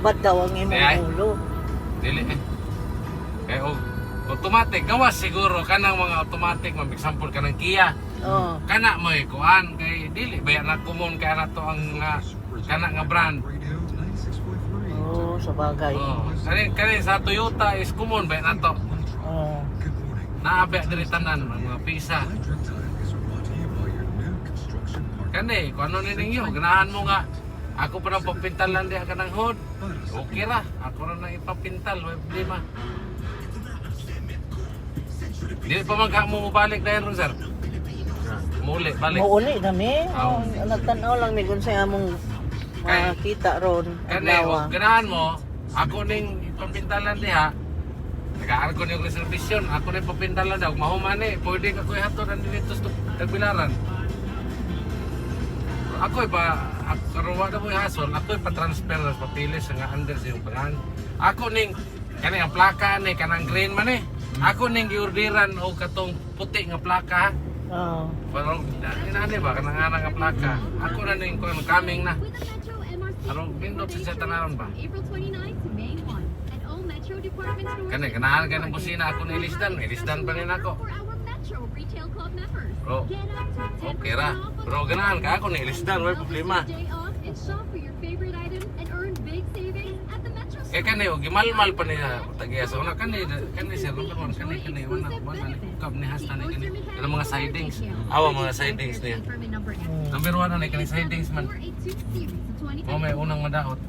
Babad daw ang imong Ay. ulo. Dili eh. Kay og automatic gawas siguro kanang mga automatic, ma'am, example kanang Kia. Oh. Kana mo eh, kuan kay dili ba na common kay na to ang kana nga brand. Oh, sa bagay. Oh, kani kani sa Toyota is common ba na to. Oh. Naa ba diri tanan mga pisa. Kani kung ano ni ninyo, ganahan mo nga ako pa nang papintalan diha kanang hood. Okay ra, ako ra nang ipapintal, way problema. Dili pa man ka mo mobalik dahil ron, sir. Muli, balik. Muuli na mi. Oo. Oh, nagtan-aw lang mi kung sa among makita ron. Kani, Adlaw. og ganahan mo, ako ning ipapintalan diha. Nag-aargo ni og reservation, ako ning papintalan daw, mahuman ni, pwede ka kuy hatod ang dito sa Tagbilaran. Ako pa ako karon wa na mo hasol, ako pa-transfer na sa papilis nga under sa iyong pangalan. Ako ning kani ang plaka ni kanang green man eh. Ako ning giorderan og katong puti nga plaka. Oh. Pero inani ba kanang ana nga plaka. Ako na ning kuan coming na. With the Metro MRC Aron pindot sa siya tanawon ba? April 29 to May 1 at all Metro department stores. Kani ganahan kay ng busina ako ni Ilisdan, Ilisdan pa rin ako. For our Metro Retail Club members. Bro, Get up to 10% okay ra. off on Bro, ganahan ka ako ni Ilisdan, way problema. Day off and shop for your favorite items and earn big savings at the Metro Kay kani og gimalmal pa niya tagiya sa una kani kani sir number one kani kani wala wala ni kap ni hasta ni kani kanang mga sidings. Awa mga sidings niya. Number one na ni kani sidings man. Mo may unang madaot.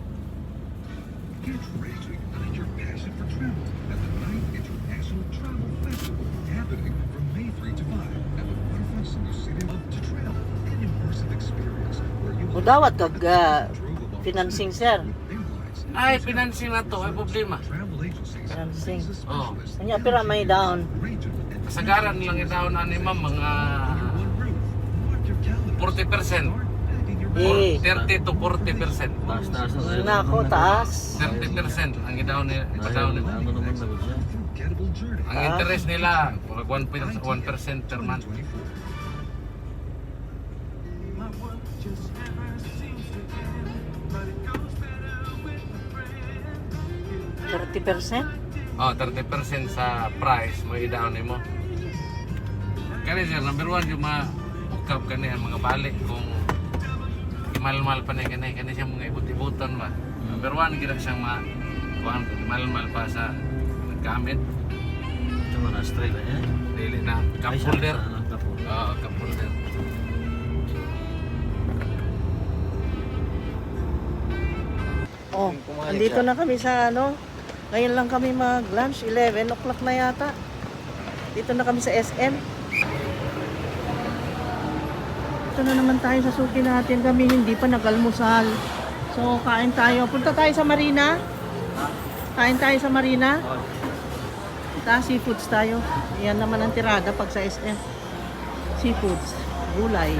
Get ready to ignite your passion for travel at the 9th International Travel Festival, happening from May 3 to 5 at the waterfront Cebu City Love to Travel, an immersive experience where you will Mudawat kag trove of financing, sir. with airlines, Ay financing na to, ay problema. travel agencies, Financing. visa Oh. specialists, Kanya pira may down. regional and Kasagaran lang itaon ani ma'am mga under one roof. Mark your calendars. 40%. Start packing your Eh. 30 to 40%. Taas-taas na tayo. Nako, taas. 30% ang idaon ni ipadaon nila. Ano naman na siya? unforgettable journey. Ang interest nila murag 1% per month. 2024. 30%? Oh, 30% sa price mo i-down nimo. Kani sir, number one yung mga ukap kani ang mga balik kung imalmal pa ni kani kani siya mga ibot-iboton ba. Number one gid siyang ma kuan imalmal pa sa gamit Ito man, astray na yan. dili na cup Ay, holder. Cup holder. Oo, cup holder. Oh, andito na kami sa ano. Ngayon lang kami mag-lunch, 11 o'clock na yata. Dito na kami sa SM. Ito na naman tayo sa suki natin. Kami hindi pa nag-almusal. So, kain tayo. Punta tayo sa Marina. Kain tayo sa Marina. Ta, seafoods tayo. Yan naman ang tirada pag sa SM. Seafoods, gulay,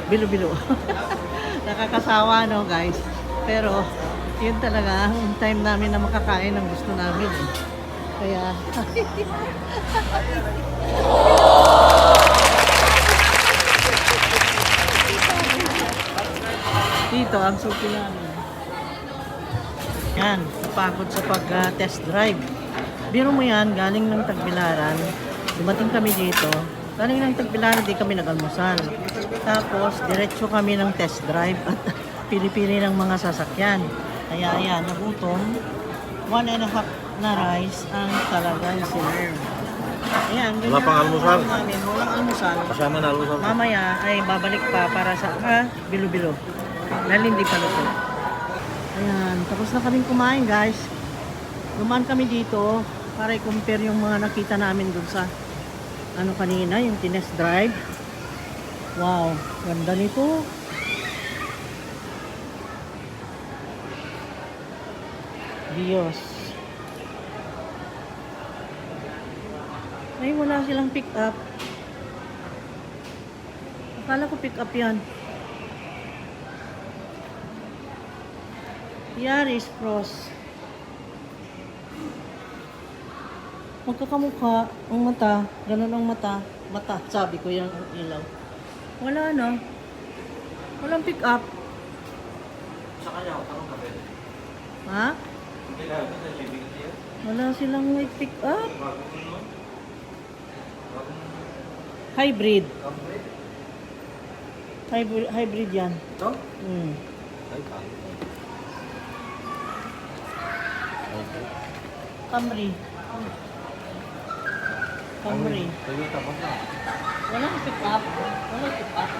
bilo-bilo. Nakakasawa no guys. Pero yun talaga ang time namin na makakain ang gusto namin. Eh. Kaya dito ang suki namin. Yan, napagod sa pag-test drive. Biro mo yan, galing ng Tagbilaran. Dumating kami dito. Galing ng Tagbilaran, di kami nag-almusal. Tapos, diretso kami ng test drive at pili-pili ng mga sasakyan. Kaya ayan, nagutom. 1.5 na rice ang talagang sinerve. Ayan, Wala pang almusal. Namin, walang almusal. Kasama na almusal. Mamaya ay babalik pa para sa bilo-bilo. Dahil hindi pa luto. Ayan, tapos na kaming kumain guys. Dumaan kami dito para i-compare yung mga nakita namin dun sa ano kanina, yung tinest drive. Wow, ganda nito. Dios. Ay, wala silang pick up. Akala ko pick up yan. Yaris Cross. Magkakamukha ang mata. Ganun ang mata. Mata, sabi ko yan ang ilaw. Wala na. Walang pick up. Sa kanya, ako tanong ka pwede. Ha? Wala silang white pick up. Hybrid. Hybrid, hybrid yan. Ito? Ay, pangit. Camry. Camry. Toyota ba na? Walang pick up. Walang pick up.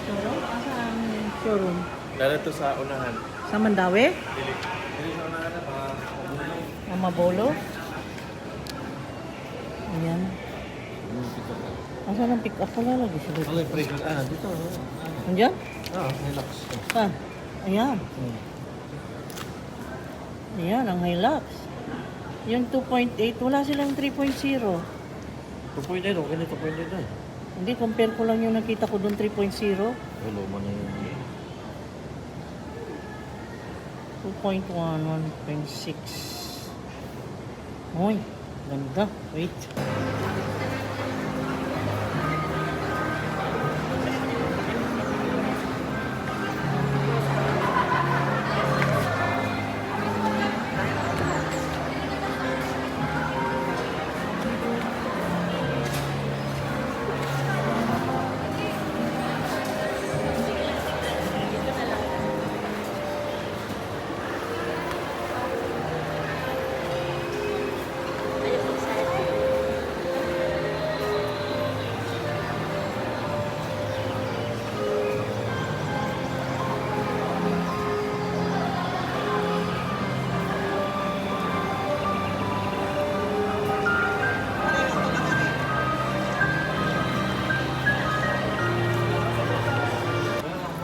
Showroom? Asan showroom? Narito sa unahan. Sa Mandaue? Dili. Dili sa unahan na mga Ang Mabolo? Ayan. Asan ang pick up? Wala lagi sila. Wala yung presyo. Ah, dito. Andiyan? Ah, relax. Saan? Ayan. Ayan, ang Hilux. Yung 2.8, wala silang 3.0. 2.8, okay na 2.8 na. Hindi, compare ko lang yung nakita ko doon 3.0. Ay, luma na yun. 2.1, 1.6. Uy, ganda. Wait.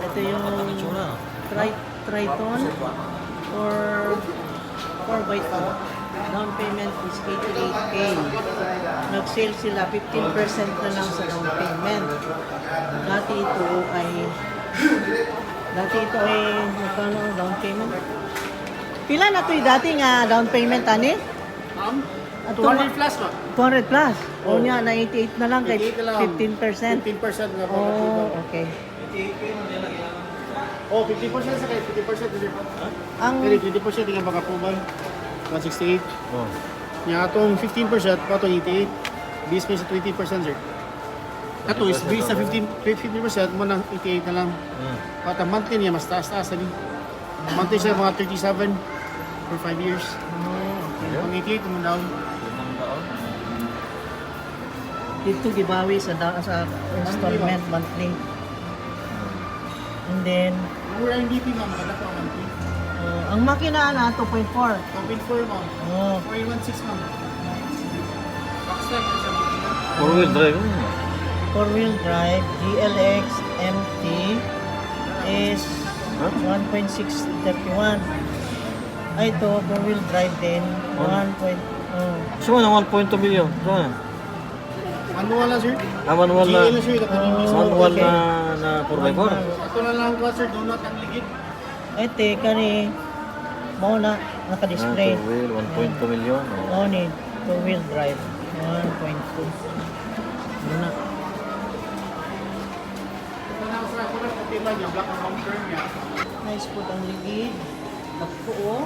Ito yung Triton or 4x2. Down payment is 88K. Nag-sale sila 15% na lang sa down payment. Dati ito ay magkano ang down payment? Pila na ito dati nga down payment ani? Ma'am? At 200 plus ma'am. 200 plus. O Oh. niya, 98 na lang kay 88 na lang. 15%. 15% na po. Oh, okay. Oh, 50% sa kay 50% sir. Ang Pero 20% nga baka po ba? 168. Oh. Nya atong 15% pa 88. Base pa sa 20%, sir. Ato is base sa 15 50% mo na 88 na lang. At ang monthly niya mas taas-taas na ni. Monthly siya mga 37 for 5 years. Oh, okay. Ang 88 mo down. Dito gibawi sa installment monthly. And then, Mura yung DP ma'am, kada ko ang monthly. ang makina na 2.4. 2.4 ma'am. Oh, 4.16 ma'am. Box type na siya makina. Four wheel drive. Four-wheel drive GLX MT is 1.631. Ay, ito, four-wheel drive din. 1. Point, oh. Gusto mo na 1.2 million. Gusto mo na? Manual na sir. Ah, manual na. GL na sir, ito Oh, Manual okay. na 4x4. Ito na lang ko sir, donut ang ligid. Ay, te, kani, mao na, naka-display. Ah, two wheel, 1.2 million. Oh. Oh, ni, two-wheel drive. 1.2. Yun na. Ito na sir, ako na puti ba niya, black ang bumper niya. Nice po ang ligid. Dagko, oh.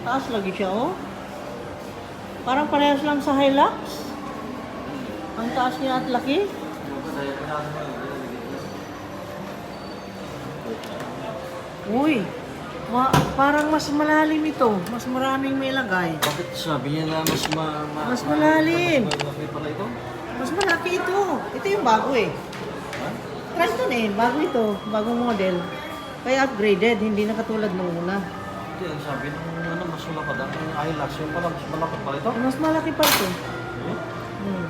Taas lagi siya, oh. Parang parehas lang sa Hilux. Ang taas niya at laki. Uy, parang mas malalim ito. Mas maraming may lagay. Bakit sabi niya na mas Mas malalim. Mas malaki pala ito? Mas malaki ito. Ito yung bago eh. Triton eh. Bago ito. Bagong model. Kaya upgraded. Hindi na katulad nung una. Hindi, ang sabi nung ano, mas malapad ang Hilux. Yung pala, mas malapad pala ito. Mas malaki pa ito. Eh? Hmm.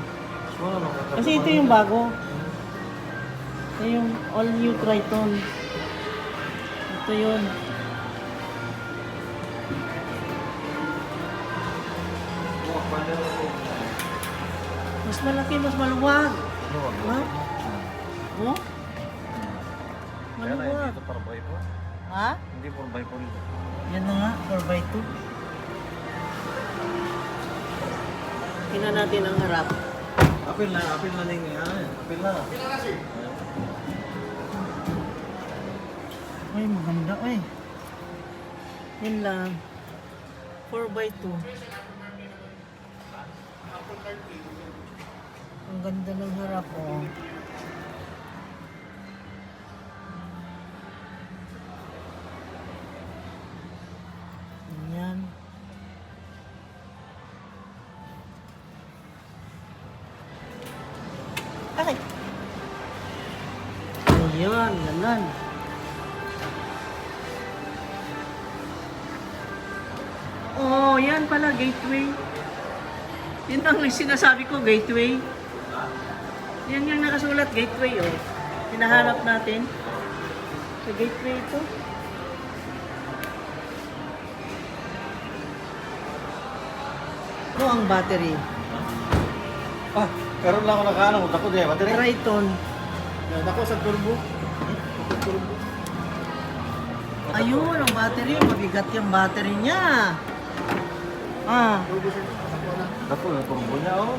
Mas malapad. Kasi ito yung bago. Ito yung all new Triton. Ito yun. Mas malaki, mas maluwag. Ha? Oh? Kaya na, hindi Maluwag. ito 4x4. Ha? Hindi 4x4 ito. Yan na nga, 4x2. Tingnan natin ang harap. Apil na ning yan. Apil na. Pila na sir? Uy. Yun lang. 4x2. Ang ganda ng harap, oh. Ganyan. Ay! Ayan, ganun. Oh, yan pala, gateway. Yun ang sinasabi ko, gateway. Yan yung nakasulat, gateway, oh. Hinahanap natin. Sa gateway ito. Ito ang battery. Ah, karon lang ako nakaano, dako diay battery. Triton. Yeah, dako sa turbo. Turbo. Ayun, ang battery. Mabigat yung battery niya. Ah, Turbo sir. Dako na. Dako na turbo niya oh.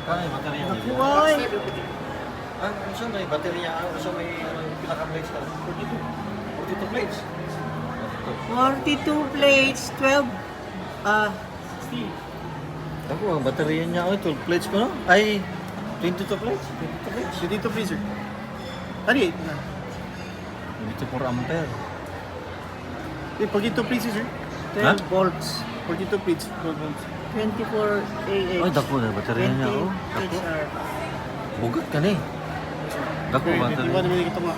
Kaya baterya niya. naku ay. Ah, unsa may baterya? Ah, unsa may ano yung pila ka plates ka? 42. 42 plates. 42 plates, 12, ah, Steel. Dako ang baterya niya oh, 12 plates ko no? Ay, 22 plates. 22 plates. So dito please sir. Tani. Na. 24 ampere. Eh, 42 please sir. 12 Ha? volts, 42 please. 12 volts. 24 AH. Ay, dako na baterya niya oh. 20 Dako. HR. Bugat ka ni. Dako Sir, baterya. 21 naman ito nga.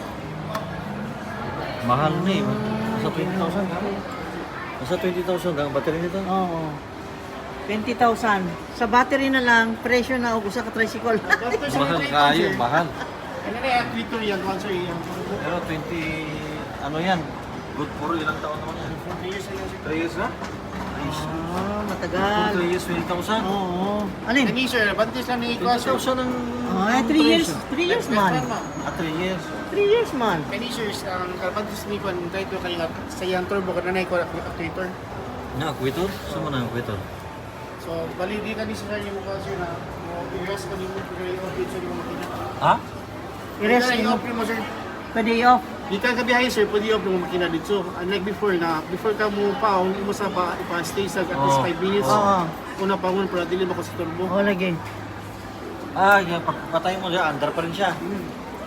Mahal ni. Nasa 20,000 kami. Nasa 20,000 ang baterya nito. Oo. 20,000. Sa battery na lang, presyo na og usa ka tricycle. Mahal kayo, mahal. Ano na yung Twitter yan, kuan sir, yung turbo. Pero 20, ano yan? Good for ilang taon naman yan? 4 years na yan sir. 3 years na? Ah, matagal. 3 years, 20,000. Oo. Alin? Ani sir, advantage lang ni kuan sir. 20,000 ang... Ah, 3 years. 3 years man. Ah, 3 years. 3 years man. Kani sir, ang advantage ni kuan dito kay nga sa iyang turbo kana na ko actuator. Na, kuitor? Saan mo na ang kuitor? So bali di kani sir yung kuan sir na mo i-rest ko nimo pero i-off yun sir yung makina. Ha? I-rest Pwede mo. i-off mo sir. Pwede i-off. Di ka kabiyahe sir, pwede i-off mo makina dito. Unlike before na before ka mo paong imo sa pa ipa-stay sa at least Oo. 5 minutes. Oo. Una pangon para dili mako sa turbo. Oo, lagi. Ah, yan, pagpatay mo siya, andar pa rin siya.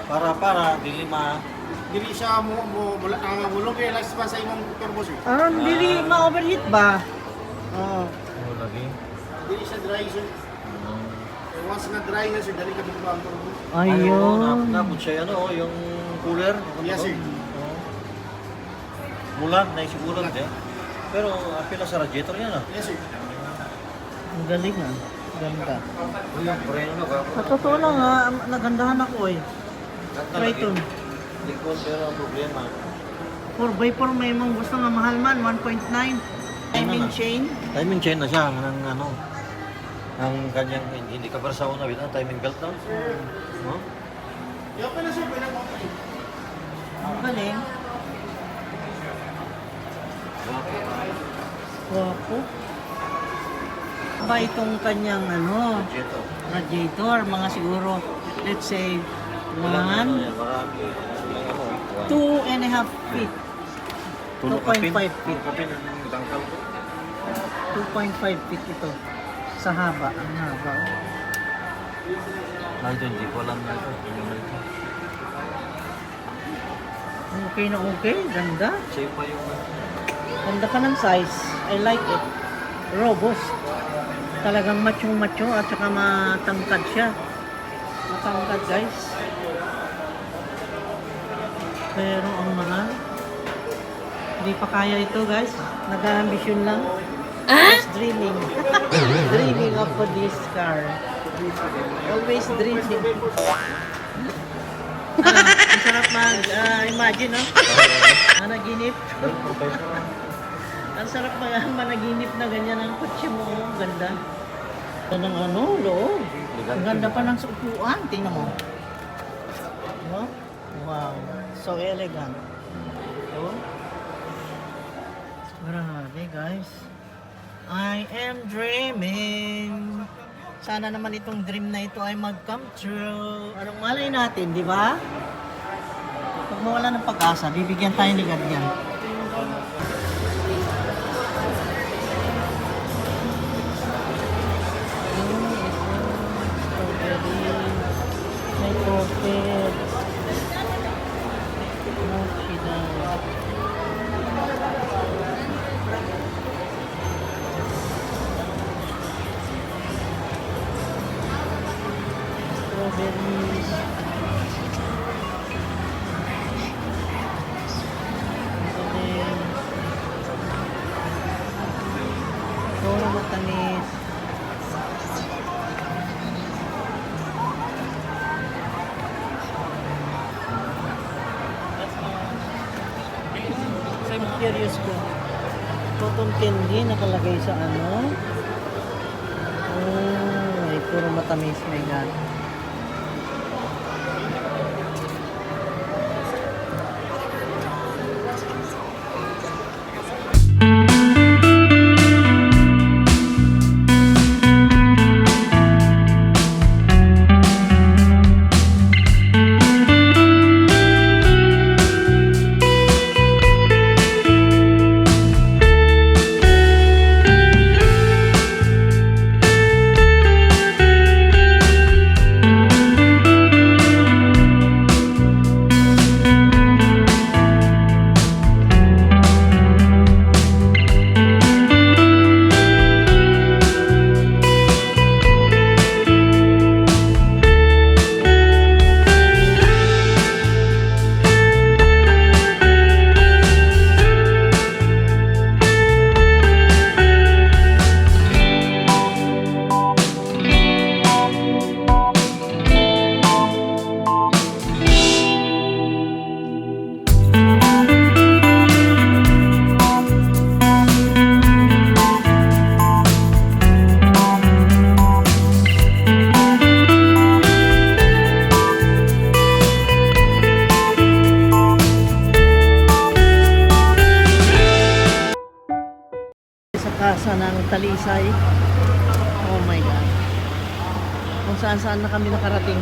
Para, dili ma... Dili siya mo mo mula ang mulong kay lifespan sa imong turbo sir. Ah, dili ma-overheat ba? Oo. Oh, lagi. Dili siya dry sir. Eh, once na dry na sir, dali ka bigla ang turbo. Ayun. Napod siya, ano, oh, yung cooler. Ano Yes, to? sir. Oo. Mulan, naisigulan eh. Pero, apila sa radiator yan ah. Yes sir. Ang galing ah. Ganda. Uy, yung preno na, Sa totoo lang ah, nagandahan ako eh. Triton. Likod, pero ang problema. 4x4 may mong gusto nga mahal man, 1.9. Timing chain. Timing chain na siya, ang ano, ang kanyang, hindi ka para sa una, bitaw, timing belt na. No? I-open na sir, pwede mo open. Ang galing. Wapo. Ba itong kanyang ano, Radiator. radiator, mga siguro, let's say, Walang ano 1, yan, marami. Walang ano, one. 2.5 feet. Tulo ka pin. 2.5 feet. Tulo ka pin ang dangkal ko. 2.5 feet ito. Sa haba, ang haba. oh. Ah, ito, hindi ko alam na ito. Ano na ito? Okay na okay, ganda. Sa'yo pa yung ano. Ganda pa ng size. I like it. Robust. Talagang machong-macho at saka matangkad siya. Matangkad, guys. Pero ang mahal. Hindi pa kaya ito, guys. Nag-aambisyon lang. Just dreaming. Dreaming of this car. Always dreaming. Ah, ang sarap mag-imagine, no? Managinip. Ang sarap managinip na ganyan ang kotse mo. Ang ganda. Ganda ng ano, loob. Ang ganda pa ng upuan. Tingnan mo. No? Wow. So elegant. Oh. Grabe, guys. I am dreaming. Sana naman itong dream na ito ay mag-come true. Anong malay natin, di ba? Pag mawala ng pag-asa, bibigyan tayo ni God yan. Strawberry. May coffee. Mochi daw. Strawberries. Ang galing. Puro matamis. I'm curious ko. Cotton candy nakalagay sa ano? Oh, ay puro matamis. My God. Sa kasa ng Talisay. Oh my God. Kung saan saan na kami nakarating.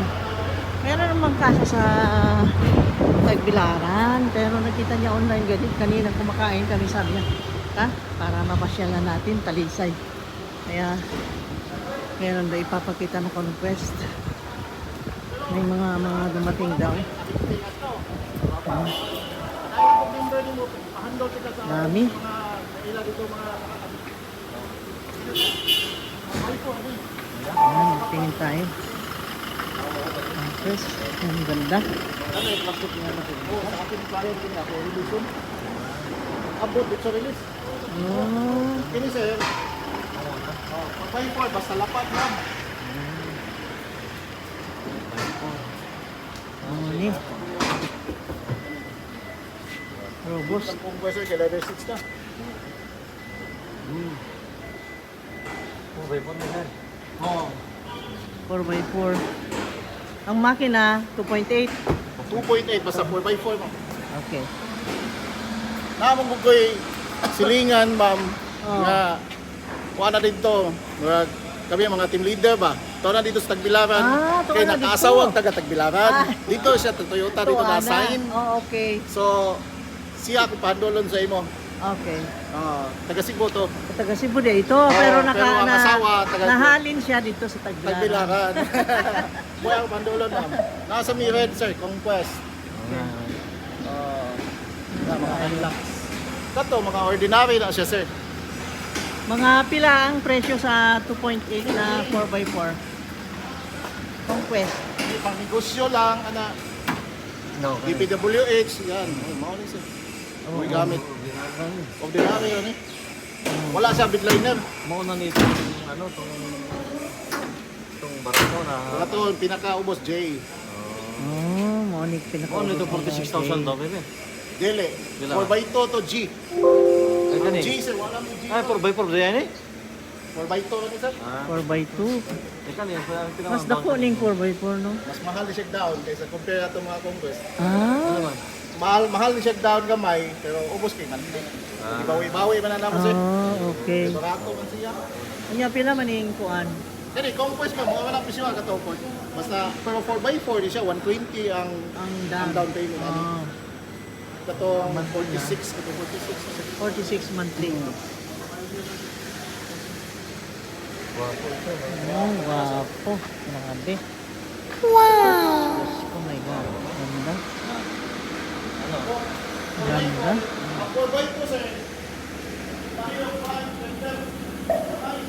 Meron namang kasa sa Tagbilaran. Pero nakita niya online ganit. Kanina kumakain kami, sabi niya, ha? Para mapasyalan natin Talisay. Kaya meron daw ipapakita na conquest. May mga dumating daw. Dami. Ayan, tingin tayo. Conquest. Ang ganda. Abot dito sa release. Oh, Kini sir. Oh, pag 5-4, basta lapat ma'am. ano ni? Robust. Ang compressor kay level 6 na. 4x4 na sir. Oh. 4x4. Ang makina, 2.8. 2.8 basta 4x4 ma'am. Okay. Naamong ko ko'y silingan ma'am Oh. nga kuha na dito. Murag kami ang mga team leader ba. Ito na dito sa Tagbilaran. Ah, tuwa Kay na dito. nakaasawag taga Tagbilaran. Ah. Dito siya sa Toyota dito Tuwa na assign. Oh, okay. So siya ako pandolon sa imo. Okay. Ah, taga Cebu to. Taga Cebu din ito, pero naka, pero ang na, asawa, taga- nahalin siya dito sa Tagbilaran. Tagbilaran. Buhay ako pandolon ma'am. Nasa mi red sir, Conquest. Ah, na mga Hilux. Kato mga ordinary na siya sir. Mga pila ang presyo sa 2.8 na 4x4? Conquest. Pang negosyo lang ana. No. DPWH, yan. Oh, mao ni sir. May gamit. Ordinary yun eh. Wala siya bedliner. Mao na nito yung ano tong tong barako na. Wala to, pinakaubos J. Oh, mo ni pinaka. Mao nito 46,000 daw bebe. Dili. Dila. 4x2 to G. Ay kani. G sir, wala mo G. Ay 4x4 ba yan eh? 4x2 na ni sir. Ah, 4x2. ay kani ang pinaka. Mas dako ning 4x4 no? Mas mahal ni siya down kaysa compare ato mga Conquest. Ah. Ano man? Mahal mahal ni siya down gamay pero ubos kay monthly. Ah. Ibawi-bawi man na namo sir. Ah, okay. Barato man siya. Anya pila man ning kuan? Kani Conquest man mo wala presyo ka to. Basta pero 4x4 di siya 120 ang Ang down. ang down payment ani. Oh. Katong Monthly na. 46, katong 46 sir. 46 monthly. Wapo ito. Oh, wapo. Grabe. Wow! Diyos ko, my God. Ganda. Ano? Ganda. Ang 4x2 sir. Tayo, 5, 10,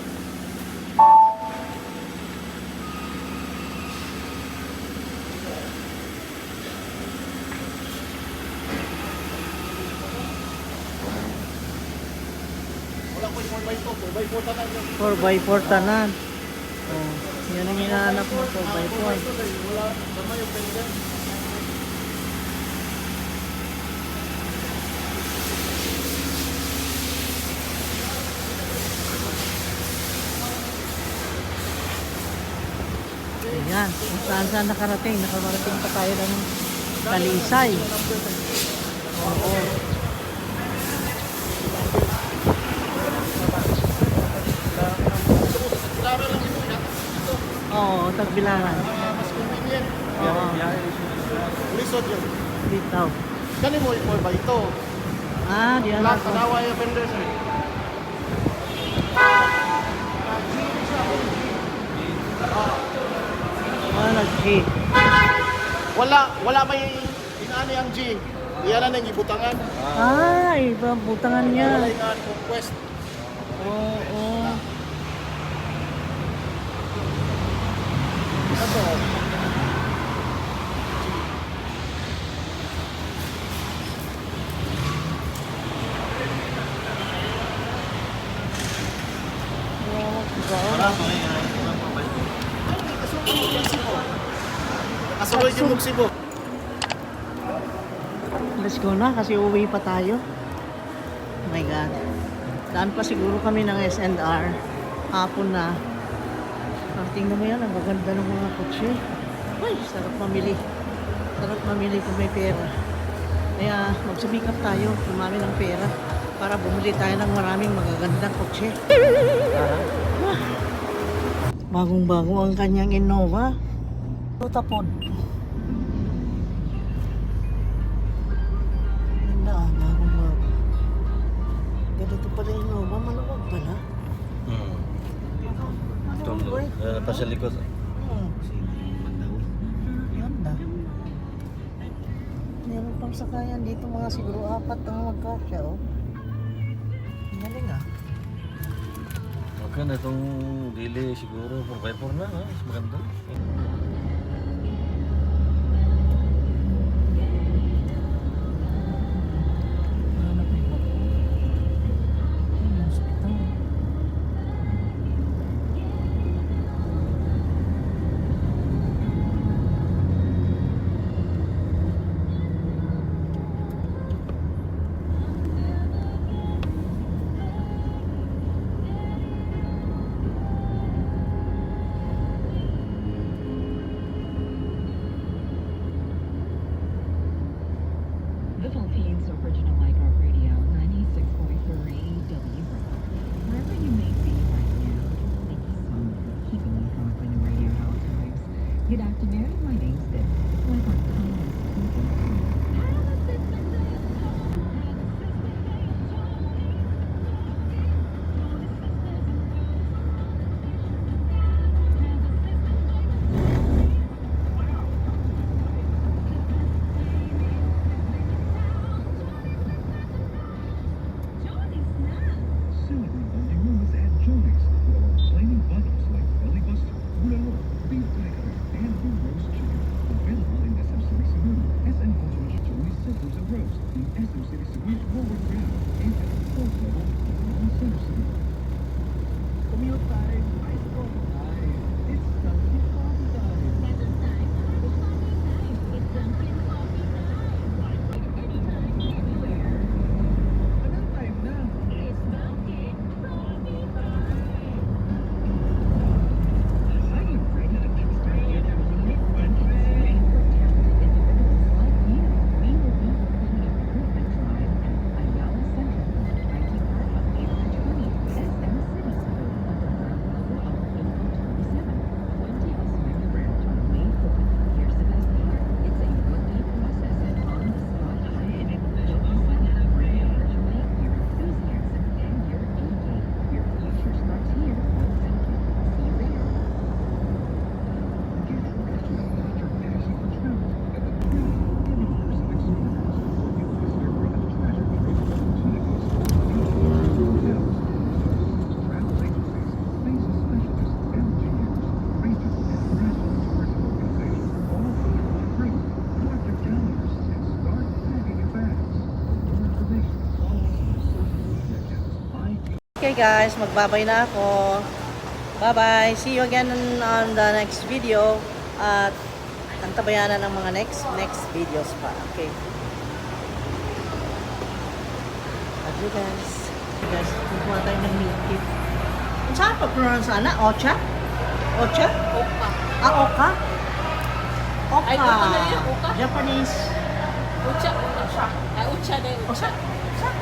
Wala ko yung 4x2, 4x4 tanan yun. 4x4 tanan. Oh, yan ang hinahanap mo, 4x4. Wala, tama yung fender. Ayan, kung saan saan nakarating. Nakarating pa tayo ng Talisay. Oo. Klaro lang ito, ito. Oo, Tagbilaran. Mas convenient. Oo, Lisod yun. bitaw. Kani mo yung 4x2. Ah, di Black, alam ko. tanawa yung fender sir. Wala, G. Wala, wala may inaani ang G. Iyan na nang gibutangan. Ah, iba ang butangan niya. Wala inaan conquest. Oo, oo. Ato. Wala ko eh. Wala ko ba ito? Kasunod yung Cebu. Let's go na kasi uwi pa tayo. Oh my God. Daan pa siguro kami ng S&R. Hapon na. Ah, tingnan mo yan, ang gaganda ng mga kotse. Ay, sarap mamili. Sarap mamili kung may pera. Kaya magsumikap tayo, kumami ng pera para bumili tayo ng maraming magagandang kotse. Ah. Bagong-bago ang kanyang Innova. Tapon. Ganda ah, bagong bago. Ganito pala yung Innova, maluwag pala. Ito, Maluwag, pa sa likod. Ganda. Meron pang sakayan dito, mga siguro apat ang magkasya oh. Ang galing ah. Okay na itong dili siguro 4x4 na. Ha? Mas maganda. Hanap yung bako. Ayun, hospital. Okay guys, magbabay na ako. Bye-bye. See you again on the next video. At antabayanan ng mga next next videos pa. Okay. Love you guys. Guys, kukuha tayo ng milk tea. Ang saan pa pronounce ana? Ocha? Ocha? Oka. Ah, oka? Oka. Ay, oka na yun, oka. Japanese. Ucha, ucha. Ay, ucha na yun. Ucha.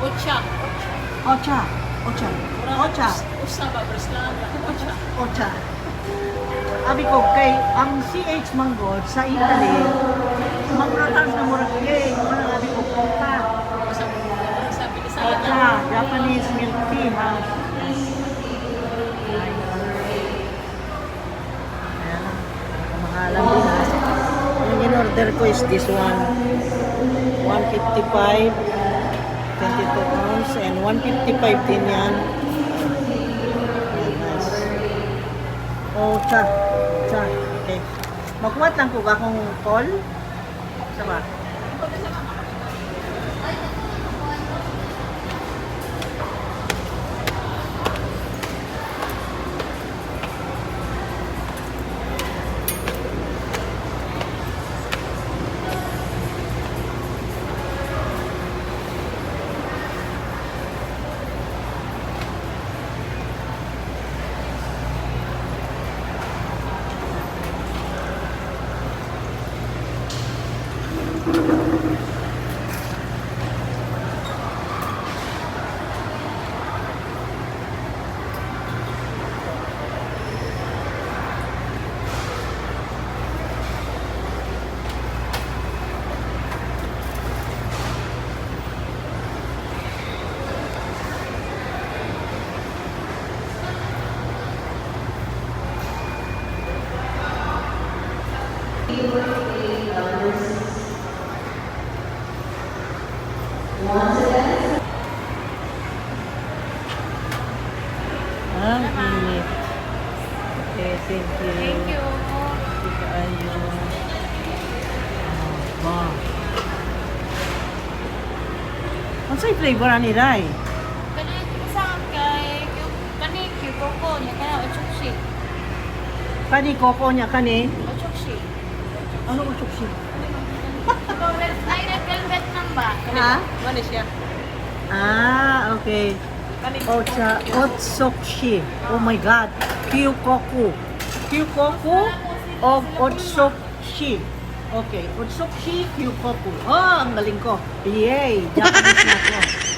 Ucha. Ocha. Ocha. Ocha. Usa ba, Breslan? Ucha. Ocha. Abi ko kay ang CH manggod sa Italy, mag-pronounce na murag K, murag abi ko oka. Usa, sabi ni sa Ocha, Japanese milk tea house. Ayan, kamahalan din ha. Yung in-order ko is this one. 155, 22 ounce, and 155 din yan. Ayan, nice. Ocha. Ocha. Okay. Makuha lang ko ba akong call? Sa ba? Ang init. Okay, thank you. Thank you. Kaayo. Oh, wow. Unsay flavor ani Rai? Kani sa kay kani koko niya kana ochokshi. Kani koko niya kani. Ochokshi. Ano utsok? Ay, red velvet nang ba? Ha? Mani siya. Ah, okay. Ocha, otsokshi. Oh my God. Kyukoku. Kyukoku o otsokshi. Okay, otsokshi, kyukoku. Oh, ang galing ko. Yay! Japanese na ako.